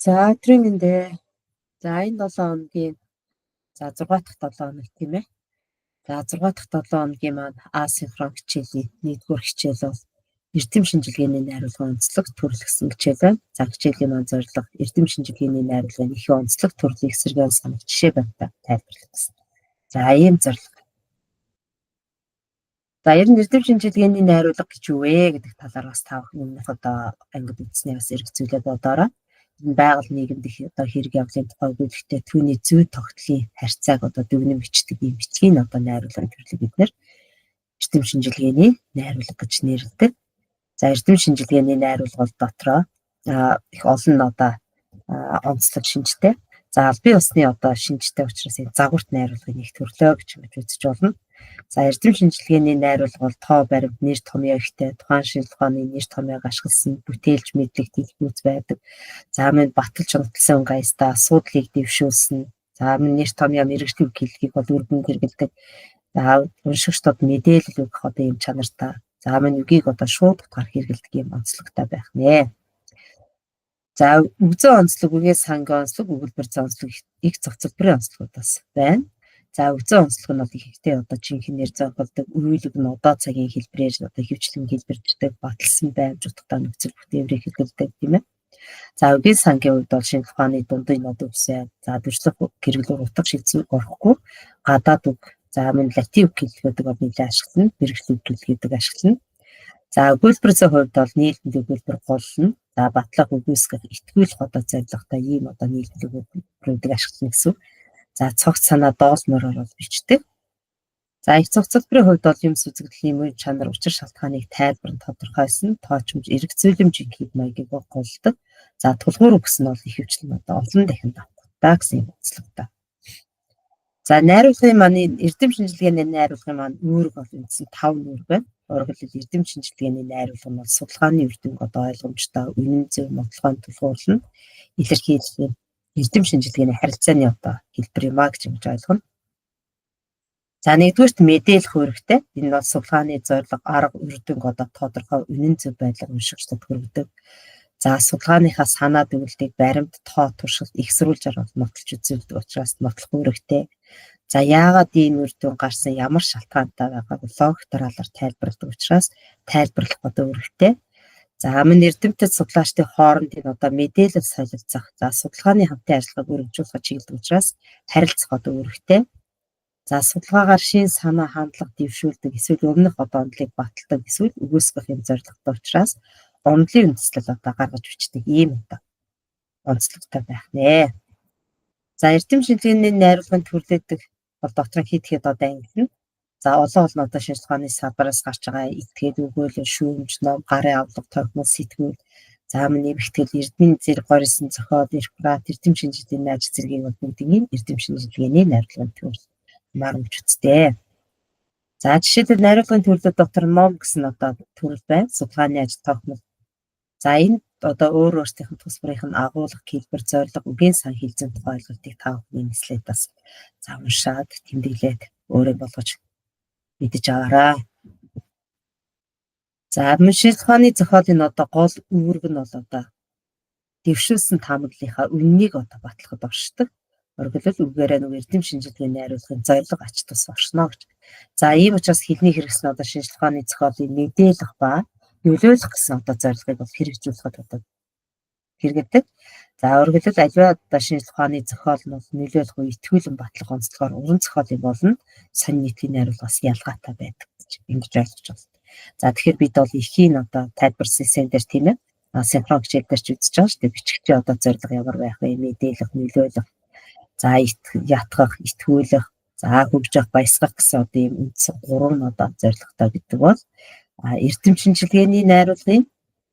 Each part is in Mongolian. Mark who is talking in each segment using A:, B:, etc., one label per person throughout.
A: За, өдрийн мэнд ээ. За, энэ 7 хоногийн 6 дахь 7 хоног, тийм ээ. За, 6 дахь 7 хоногийн маань асинхрон хичээлийн 1-р хичээл бол эрдэм шинжилгээний найруулгын онцлог төрөл гэсэн хичээл байна. За, хичээлийн маань зорилго эрдэм шинжилгээний найруулгын их онцлог төрлийг сэргээн санах жишээ баримтаа тайлбарлах гэсэн. За, ийм зорилго. За, ер нь эрдэм шинжилгээний найруулга гэж юу вэ гэдэг талаар бас та бүхэн өмнөх одоо ангид үзсний бас эргэцүүлээд бодоорой. Энэ байгаль нийгэмд их одоо хэрэг явдлын тухай өгүүлэхдээ түүний зүй тогтлын харьцааг одоо дүгнэн бичдэг ийм бичгийн одоо найруулгын төрлийг бид нэр эрдэм шинжилгээний найруулга гэж нэрлэдэг. За, эрдэм шинжилгээний найруулга бол дотроо их олон одоо онцлог шинжтэй. За, албан ёсны одоо шинжтэй учраас энэ загварт найруулгын нэг төрлөө гэж ингэж үзэж болно. За, эрдэм шинжилгээний найруулга бол тоо баримт, нэр томьёо ихтэй, тухайн шинжилгээ ухааны нэр томьёог ашигласан бүтээлч мэдлэг дэлгүүц байдаг. За, мөн баталж онцлсон өнгө аястай асуудлыг дэвшүүлсэн. За, мөн нэр томьёо, мэргэжлийн үг хэллэгийг бол өргөн хэрэглэдэг. За, уншигчдад мэдээлэл өгөх одоо ийм чанартай. За, мөн үгийг одоо шууд утгаар хэрэглэдэг ийм онцлогтой байх нэ. За, үг зүйн онцлог, үгийн сангийн онцлог, өгүүлбэр зүйн онцлог, эгц цогцлборын онцлогуудаас байна. За, үг зүйн онцлог нь бол ихэнхдээ одоо жинхэнэ нэр зохиолдог, уйлэг нь одоо цагийн хэлбэрээр одоо ихэвчлэн хэлбэрждэг, баталсан баймж утгатай нөхцөл бүтээврийг хэрэглэдэг, тийм ээ. За, үгийн сангийн хувьд бол шинжлэх ухааны дундын нод үсээ. За, дүрслэх хэрэглүүр утга шилжсэн орохгүй гадаад үг, за мөн латин үг хэллэгүүдийг бол нэлээд ашиглана, мэргэжлийн үг хэллэгүүдийг ашиглана. За, өгүүлбэр зүйн хувьд бол нийлмэл өгүүлбэр голлоно. За, батлах, үгүйсгэх, итгүүлэх одоо зорилготой ийм одоо нийлмэл өгүүлбэрүүдийг ашиглана гэсэн. За, цогц санаа доолмороор бол бичдэг. За, эгц цогцлборын хувьд бол юм үзэгдлийн мөн чанар, учир шалтгааныг тайлбар нь тодорхойлсон, тоочмж, эргэцүүлэмж хэв маягийг голлдог. За, тулгуур үг гэсэн нь бол ихэвчлэн одоо олон дахин давтагдаа гэсэн юм онцлогтой. За, найруулгын маань эрдэм шинжилгээний найруулгын маань үүрэг бол үндсэн 5 үүрэг байна. Өөрөөр хэлбэл, эрдэм шинжилгээний найруулга нь бол судалгааны үр дүнг одоо ойлгомжтой, үнэн зөв, нотолгоонд тулгуурлана, илэрхийлэх эрдэм шинжилгээний харилцааны одоо хэлбэр юм а гэж ингэж ойлгоно. За, нэгдүгээрт мэдээлэх үүрэгтэй. Энэ бол судалгааны зорилго, арга, үр дүнг одоо тодорхой, үнэн зөв байдлаар уншигчдад хүргэдэг. За, судалгааныхаа санаа дүгнэлтийг баримт, тоо, туршилт, ихсрүүлжээр бол нотолж үзүүлдэг учраас нотлох үүрэгтэй. За, яагаад ийм үр дүн гарсан, ямар шалтгаантай байгааг логик дараалал тайлбарладаг учраас тайлбарлах одоо үүрэгтэй. За, мөн эрдэмтэд судлаачдын хоорондын одоо мэдээлэл солилцох, за, судалгааны хамтын ажиллагааг өргөжүүлэх чиглэдэг учраас харилцах одоо үүрэгтэй. За, судалгаагаар шинэ санаа, хандлага дэвшүүлдэг эсвэл өмнөх одоо онолыг баталдаг эсвэл үгүйсгэх юм зорилготой учраас онолын үндэслэл одоо гаргаж бичдэг ийм одоо онцлогтой байх нэ. За, эрдэм шинжилгээний найруулгын төрлөөдөг бол дотор нь хэд хэд одоо ангилна. За, олон олон одоо шинжилгээ ухааны салбараас гарч байгаа этгээд, өгөөлөл, шүүмж, ном, гарын авлага, тохимол, сэтгүүл, за мөн нэмэгтгэл, эрдмийн зэрэг горьсон зохиол, реферат, эрдэм шинжилгээний ажил зэргийг бол бүгднийг эрдэм шинжилгээний найруулгын төрөл мармж үсттэй. За, жишээлбэл, найруулгын төрлүүд дотор ном гэсэн одоо төрөл байна. Судалгааны ажил, тохимол. За, энэ одоо өөр өөрсдийнх нь тус бүрийнх нь агуулга, хэлбэр, зорилго, үгийн сан хэлзэн тухай ойлголтыг та бүхний слайдаас за уншаад, тэмдэглээд өөрөө болгож мэдэж аваарай. За, мөн шинжлэх ухааны зохиолын одоо гол үүрэг нь бол одоо дэвшүүлсэн таамаглалынхаа үнэнийг одоо батлахад оршдог. Өөрөөр үгээрээ нөгөө эрдэм шинжилгээний найруулгын зорилго, ач тус оршино гэж. За, ийм учраас хэлний хэрэгсэн одоо шинжлэх ухааны зохиолыг мэдээлэх ба нөлөөлөх гэсэн одоо зорилгыг бол хэрэгжүүлэхэд одоо хэрэглэдэг. За, өөрөөр хэлбэл, аливаа одоо шинжлэх ухааны зохиол нь бол нөлөөлөх, итгүүлэн батлах онцлогоор уран зохиолын болон сонин нийтлийн найруулгаас ялгаатай байдаг гэж ингэж ойлгож байна. За, тэгэхээр бид бол эхийн одоо тайлбарсан эсэн дээр, тийм ээ, синхрон хичээл дээр ч үзэж байгаа шүү дээ. Бичгчийн одоо зорилго ямар байх вэ? Мэдээлэх, нөлөөлөх, за, ятгах, итгүүлэх, за, хөгжих, баясгах гэсэн одоо ийм үндсэн гурван одоо зорилготой гэдэг бол эрдэм шинжилгээний найруулгын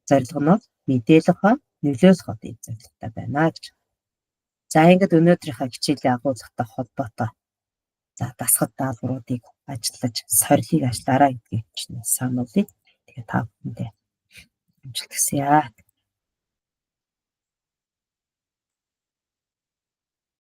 A: зорилго нь бол мэдээлэх ба нөлөөлөх одоо ийм зорилготой байна гэж. За, ингээд өнөөдрийнхөө хичээлийн агуулгатай холбоотой за дасгал даалгавруудыг ажиллаж, сорилыг ажиллаарай гэдгийг чинь сануулъя. Тэгээ та бүхэндээ амжилт хүсье.